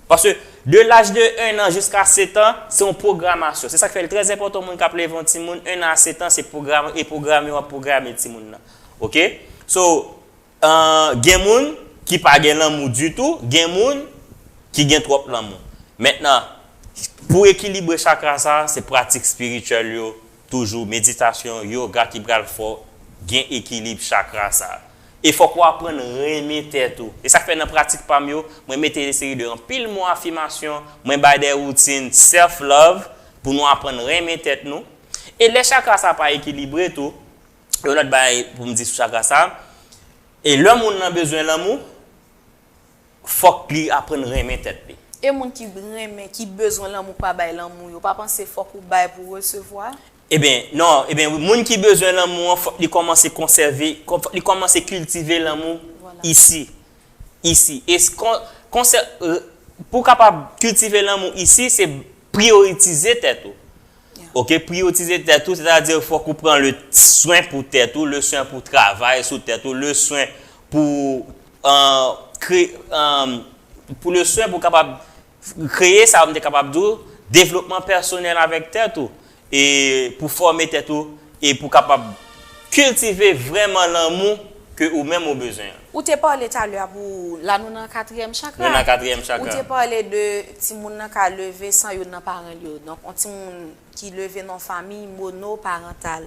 Paske de laj de un an jiska sèt an, se yon pwogramasyon. Se sa k fè l trè enpòtan, moun k ap leve yon timoun, un an a sèt an, se pwogram-, e pwograme w ap pwograme timoun nan. Ok? So, euh, gen moun ki pa gen lanmou ditou, gen moun ki gen twòp lanmou. Mentnan, pou ekilibre chakra sa, se pratik espirityèl yo, toujou meditasyon, yoga ki pral fè w gen ekilib chakra sa. E fòk ou aprann renmen tèt ou. E sa k fè nan pratik pa m yo, mwen mete de seri de anpil mo afimasyon, mwen bay de woutin self love pou nou aprann renmen tèt nou. E lè chakra sa pa ekilibre tou, yon lòt bagay pou m di sou chakra sa, e lè moun nan bezwen lanmou, fòk li aprann renmen tèt li. E moun ki renmen, ki bezwen lanmou pa bay lanmou, yo pa panse fòk ou bay pou resevwa? Ebyen, non, ebyen, moun ki bezwen lanmou an, fòk li kòmanse konsève, fòk li kòmanse kiltive lanmou isi. Isi. E s-, kon-, konsè-, euh, pou w kapab kiltive lanmou isi, se priyoritize tèt ou. Ok, priyoritize tèt ou, sètadi fòk ou pran le swen pou tèt ou, le swen pou travay sou tèt ou, le swen pou, euh, kre-, euh, pou le swen pou kapab kreye sa, m te kapab di w, devlopman pèsonèl avèk tèt ou, e pou fòme tèt ou, e pou kapab kiltive vrèman lanmou ke ou menm ou bezwen an. Ou te pale talè a pou la nou nan katriyèm chakra. Nou nan katriyèm chakra. Ou te pale de timoun nan ka leve san youn nan paran l yo. Donk, yon timoun ki leve nan fanmi monoparantal.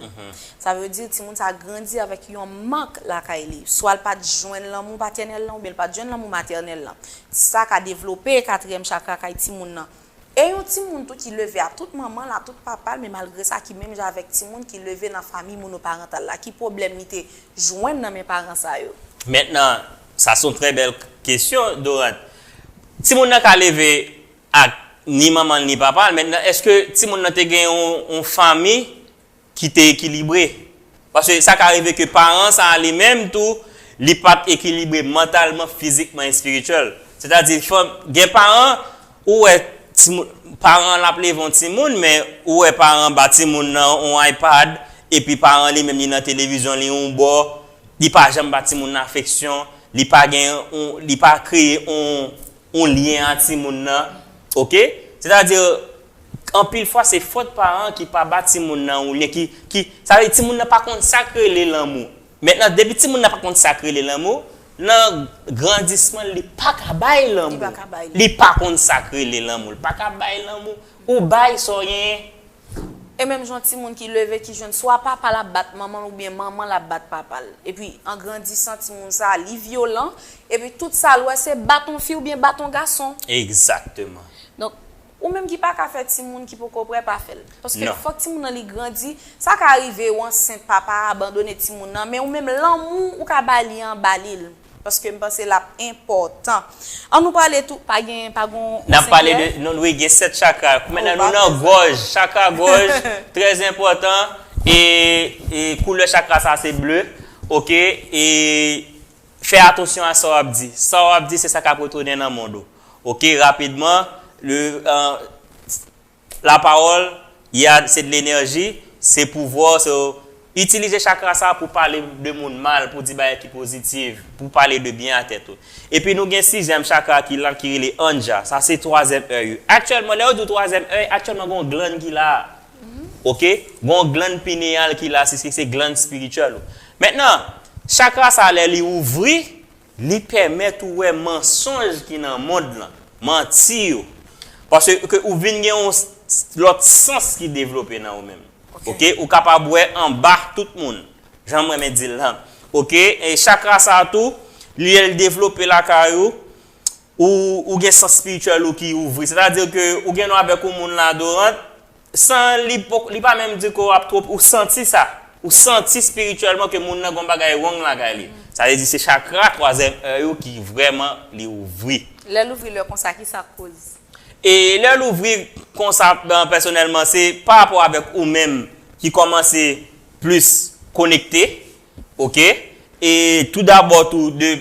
Sa vle di timoun sa grandi avèk yon mank lakay li. Swa l pa t jwenn lanmou patènèl lan oubyen l pa t jwenn lanmou matènèl lan. Sa ka devlope katriyèm chakra kay timoun nan. E yon timoun tou ki leve a tout manman l, a tout papa l, men malgre sa ki menm jan avèk timoun ki leve nan fanmi monoparantal la. Ki pwoblèm li te jwenn nan men paran sa yo? Mentnan, sa se yon trè bèl kesyon, Dorante. Timoun nan ka leve ak ni manman l ni papa l. Mentnan, èske timoun nan te gen yon, yon fanmi ki te ekilibre? Paske sa ka rive ke paran sa a li menm tou, li pa t ekilibre mantalman, fizikman, espirityèl. Sètadi, gen paran, ou wè timoun, paran l ap leve yon timoun, men ou wè paran ba timoun nan yon iPad, epi paran li menm li nan televizyon li yon bò, li pa janm ba timoun nan afeksyon, li pa gen yon, li pa kreye yon, yon lyen a timoun nan, oke? Sètadi, anpil fwa se fòt paran ki pa ba timoun nan yon lyen ki, ki, sa vle di timoun nan pa konn sa k rele lanmou. Mentnan, depi timoun nan pa konn sa k rele lanmou, nan grandisman li pa ka bay lanmou. Li pa konn sa k rele lanmou. Li pa ka bay lanmou. Ou bay sa w genyen. E menm jan timoun ki leve ki jwenn swa papa l ap bat manman l oubyen manman l ap bat papa l. Epi an grandisan timoun sa a li vyolan. Epi tout sa l wè se bat yon fi oubyen bat yon gason. Egzakteman. Donk, ou menm ki pa ka fè timoun ki poko prè pa fè l. Paske fòk timoun nan li grandi. Sa ka rive ou ansent papa a abandone timoun nan. Men ou menm lanmou ou ka ba li an ba li l. Paske m panse l ap enpòtan. An nou pale tou, pa gen, pa gon. N ap pale de, non, wi, gen sèt chakra. Mentnan nou nan gòj, chakra gòj, trè enpòtan. E, e koulè chakra sa se ble, oke? E fè atansyon a sa w ap di. Sa w ap di, se sa k ap retounen nan mond ou. Oke, rapidman, le, uh, la parole, il y a, c'est de l'énergie, c'est pouvoir, so, itilize chakra sa pou pale de moun mal, pou di bagay ki pozitif, pou pale de byen a tèt ou. Epi nou gen sizyèm chakra ki la, ki rele Anja. Sa se twazyèm èy ou. Aktyèlman, lè yo di w twazyèm èy, aktyèlman gen yon glann ki la. Oke? Gen yon glann pineyal ki la, se, se, se glann espirityèl ou. Mentnan, chakra sa lè li ouvri, li pèmèt ou wè mansonj ki nan mond lan, manti yo. Paske ou vin gen yon s-, lòt sans ki devlope nan ou menm. Oke? Ou kapab wè anba tout moun. Jan m renmen di l lan. Oke? E chakra sa tou, li, lè l devlope lakay ou, ou, ou gen sans espirityèl ou ki ouvri. Sètadi ke ou gen yon avèk yon moun la, Dorante, san li poko, li pa menm di ke w ap twonpe, ou santi sa. Ou santi espirityèlman ke moun nan gon bagay wrong lakay li. Sa vle di se chakra twazyèm èy ou ki vrèman li ouvri. Lè l ouvri lè konsa, ki sa k koz? E lè l ouvri konsa, ben, pèsonèlman, se pa rapò avèk ou menm ki kòmanse plis konekte, oke? E tou dabò tou de,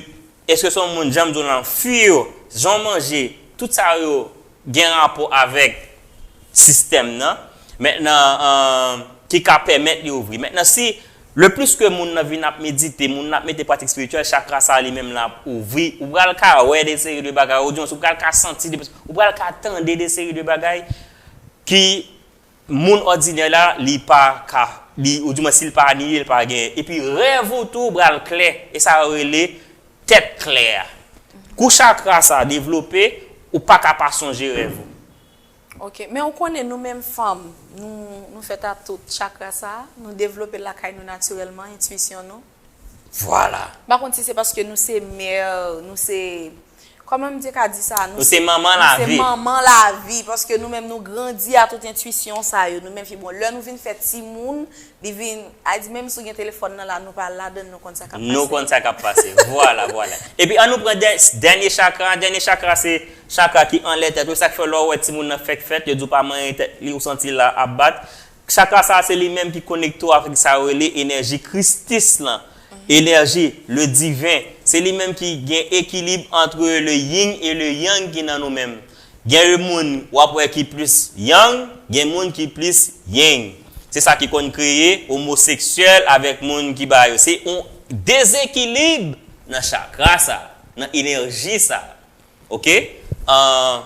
èske se yon moun, jan m di w lan, fwi yo, jan w manje, tout sa yo gen rapò avèk sistèm nan. Mentnan, euh, ki ka pèmèt li ouvri. Mentnan, si le plus ke moun nan vin ap medite, moun nan ap mete pratik espirityèl, chakra sa li menm la ap ouvri. Ou pral ka wè de seri de bagay, odiyans, ou pral ka santi de, ou pral ka tande de seri de bagay ki moun òdinè la, li pa ka, li, ou di mwen si l pa ni, li pa genyen. Epi rèv ou tou pral klè, e sa yo rele tèt klè a. Kou chakra sa devlope, ou pa ka pa sonje rèv ou. Ok, men ou konnen nou menm fanm, nou, nou fèt a tout chakra sa, nou devlope l lakay nou natirèlman, entwisyon nou. Vwala. M pa konn si se paske nou se mè, nou se, kòman m te ka di sa? Nou se manman lavi. Nou se manman lavi, paske nou menm nou grandi a tout entwisyon sa yo, nou menm fi, bon, lè nou vin fè timoun, li vin, a di menm si w gen telefòn nan la, nou pa ladann, nou konn sa k ap pase. Nou konn sa k ap pase. Vwala, vwala. Epi an nou pran dè-, dènye chakra, dènye chakra se chakra ki anlè tèt ou, sa k fè lè w wè timoun nan fèk fèt, yo di w pa manyen tèt li, ou santi l la ap bat. Chakra sa se li menm ki konekte w avèk sa yo rele enèji Kristis lan, enèji le diven. Se li menm ki gen ekilib antre le yin e le yang ki nan nou menm. Gen de moun w ap wè ki plis yang, gen moun ki plis yin. Se sa ki konn kreye omoseksyèl avèk moun ki ba yo. Se yon dezekilib nan chakra sa, nan enèji sa. Ok? An,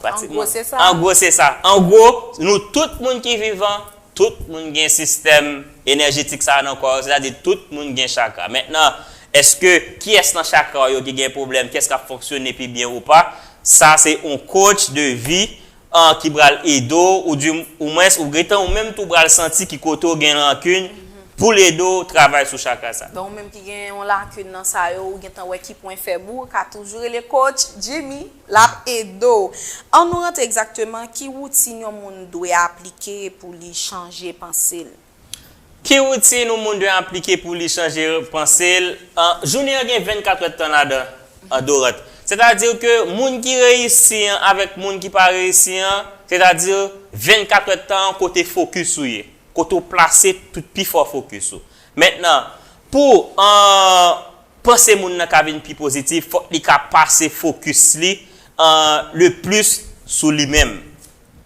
pratikman. An gwo, se sa. An gwo, se sa. An gwo, nou tout moun ki vivan, Tout moun gen sistèm enèjetik sa a nan kò yo, sètadi tout moun gen chakra. Mentnan, èske kiyès nan chakra yo ki gen pwoblèm, kiyès k ap fonksyone pi byen ou pa, sa se yon coach de vi, an, ki pral ede w, ou di, ou mwens, ou gentan, ou menm tou pral santi ki kote w gen rankin pou l ede w travay sou chakra sa. Donk, ou menm ki gen yon lakin nan sa yo, ou gentan wè ki pwen fèb ou, ou ka toujou rele coach Jimmy, l ap ede w. An nou rantre egzakteman ki woutin yon moun dwe aplike pou li chanje panse l. Ki woutin yon moun dwe aplike pou li chanje panse l? An, jounen an gen vennkat èdtan ladan, an, Dorant. Sètadi ke moun ki reyisi an avèk moun ki pa reyisi an, sètadi vennkat èdtan an kote fokis ou ye, kote w plase tout pi fò fokis ou. Mentnan, pou, an, panse moun nan ka vin pi pozitif, fòk li ka pase fokis li, an, le plis sou li menm.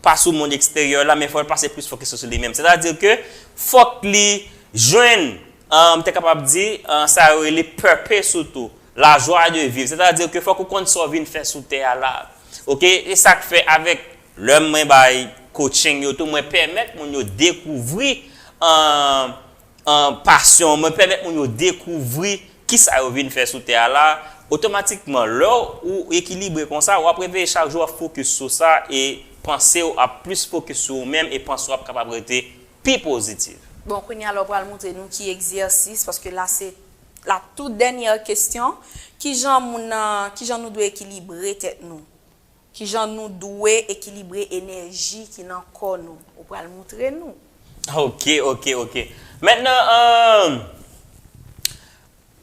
Pa sou mond eksteryè la, men fò l pase plis fokis sou li menm. Sètadi ke fòk li jwenn, an, m te kapab di, an, sa yo rele purpose ou tou, la joie de vivre. Sètadi ke fòk ou konn sa w vin fè sou tè a la. Oke? E sa k fè avèk lè mwen bay coaching yo tou, mwen pèmèt moun yo dekouvri, an, an, pasyon, mwen pèmèt moun yo dekouvri kisa yo vin fè sou tè a la. Otomatikman, lè w ekilibre konsa, w ap reveye chak jou, w ap fokis sou sa, e panse w ap plis fokis sou ou menm, e panse w ap kapab rete pi pozitif. Bon, kounye a la, w pral montre nou ki egzèsis, paske la, se la tout dènyè kesyon. Kijan moun nan, kijan nou dwe ekilibre tèt nou? Kijan nou dwe ekilibre enèji ki nan kò nou? Ou pral montre nou. Oke, oke, oke. Mentnan, an,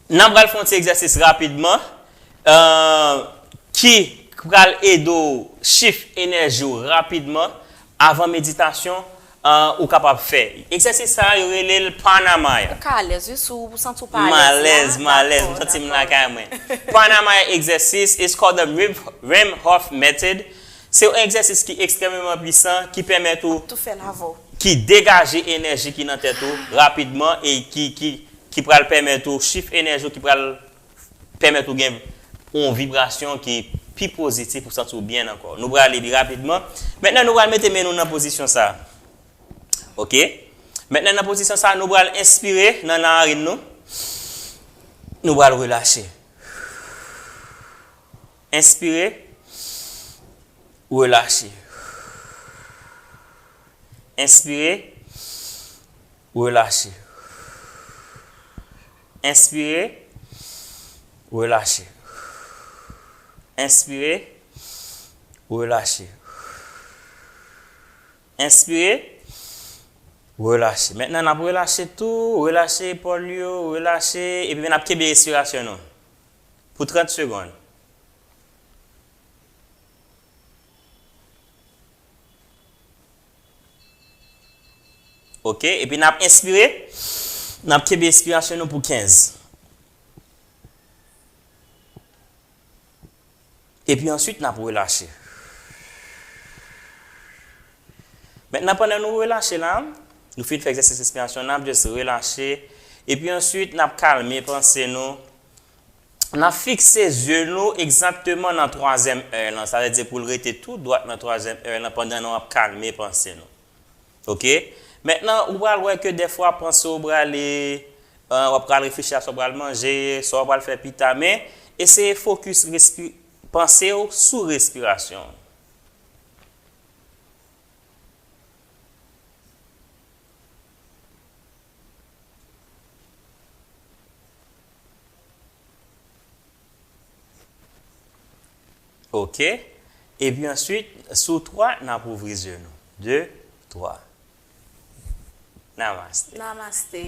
n ap pral fè yon ti egzèsis rapidman, an, ki pral ede w shift enèji w rapidman avan meditasyon, an, ou kapab fè. Egzèsis sa a, yo rele l pranamaya. Ou ka alèz, wi, si w santi w pa alèz la. M alèz, m alèz, m santi m lakay mwen. Pranamaya egzèsis is called the Wim, Wim Hof method. Se yon egzèsis ki ekstrèmeman pwisan, ki pèmèt ou, tou fè l avè w, ki degaje enèji ki nan tèt ou rapidman e ki, ki, ki pral pèmèt ou shift enèji w, ki pral pèmèt ou gen yon vibrasyon ki pi pozitif, pou santi w byen ankò. Nou prale li rapidman. Mentnan, nou pral mete men nou nan pozisyon sa a. Oke? Mentnan, nan pozisyon sa a, nou pral enspire nan narin nou. Nou pral relache. Enspire. Relache. Enspire. Relache. Enspire. Relache. Enspire. Relache. Enspire. Relache. Mentnan, n ap relache tou. Relache epòl yo. Relache. Epi n ap kenbe respirasyon nou pou trant segonn. Oke, epi n ap enspire, n ap kenbe enspirasyon nou pou kenz. Epi answit, n ap relache. Mentnan, pandan nou relache la, nou fin fè egzèsis respirasyon, n ap just relache. Epi answit, n ap kalme panse nou. N ap fikse zye nou egzakteman nan twazyèm èy lan, sa vle di pou l rete tou dwat nan twazyèm èy lan pandan nou ap kalme panse nou. Oke? Mentnan, ou pral wè ke dèfwa panse w prale, euh, w ap pral reflechi a sa w pral manje, sa w pral fè pita, men eseye fokis respi-, panse w sou respirasyon w. Oke. Epi answit, sou twa, n ap ouvri zye nou. De, twa. Namaste. Namaste.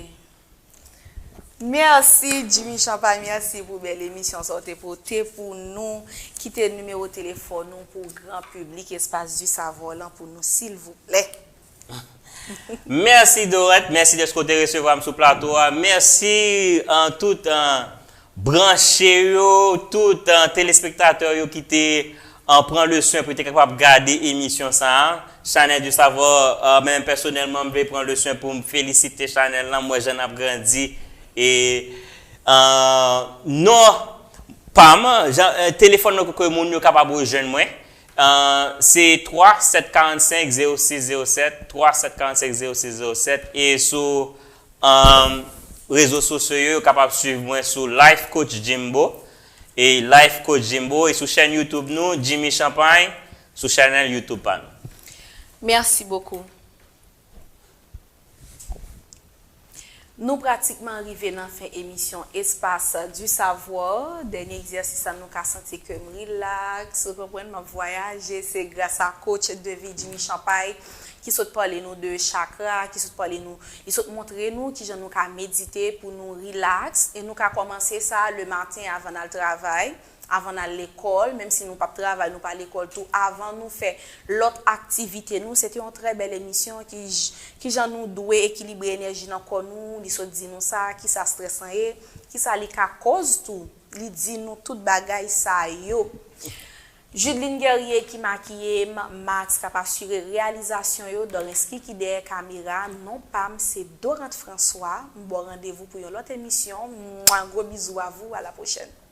Mèsi, Jimmy Champagne, mèsi pou bèl emisyon sa w te pote pou nou. Kite nimewo telefòn ou pou gran piblik, Espace du Savoir lan pou nou, silvouplè. Mèsi, Dorette. Mèsi dèske w te resevwa m sou plato a. Mèsi, euh, tout, euh, branche yo, tout, euh, telespektatè yo ki te, euh, pran le swen pou te kapab gade emisyon sa a. Chanèl du Savoir, euh, mwen menm pèsonèlman, m vle pran le swen pou m felisite chanèl lan. M wè jan n ap grandi. E, euh, non, pa m, jan, euh, telefòn nan ke moun yo kapab rejwenn mwen. Uh, se twa sèt karannsenk zewo sis zewo sèt, twa sèt karannsenk zewo sis zewo sèt, e sou um, rezo sosyo yo, yo kapab swiv mwen sou Life Coach Jimbo, e Life Coach Jimbo, e sou chèn YouTube nou, Jimmy Champagne, sou chanèl YouTube pa nou. Merci beaucoup. Nou pratikman rive nan fen emisyon Espace du Savoir. Dènye egzèsis la, nou ka santi ke m rilaks, ou konprann, m ap vwayaje. Se gras a coach de vie Jimmy Champagne ki sot pale nou de chakra, ki sot pale nou, li sot montre nou kijan nou ka medite pou nou rilaks. E nou ka kòmanse sa le maten avan n al travay, avan n al lekòl, menm si nou p ap travay, nou pa lekòl tou, avan nou fè lòt aktivite nou. Se te yon trè bèl emisyon ki, kijan nou dwe ekilibre enèji nan kò nou, li sot di nou sa, kisa strès lan ye, kisa li ka kòz tou. Li di nou tout bagay sa yo. Judeline Guerrier ki makiye m, Max k ap asire reyalizasyon yo, Dorensky ki dèyè kamera, non pa m se Dorante François, m ba w randevou pou yon lòt emisyon. Mwa, gwo bizou a vou, à la prochaine.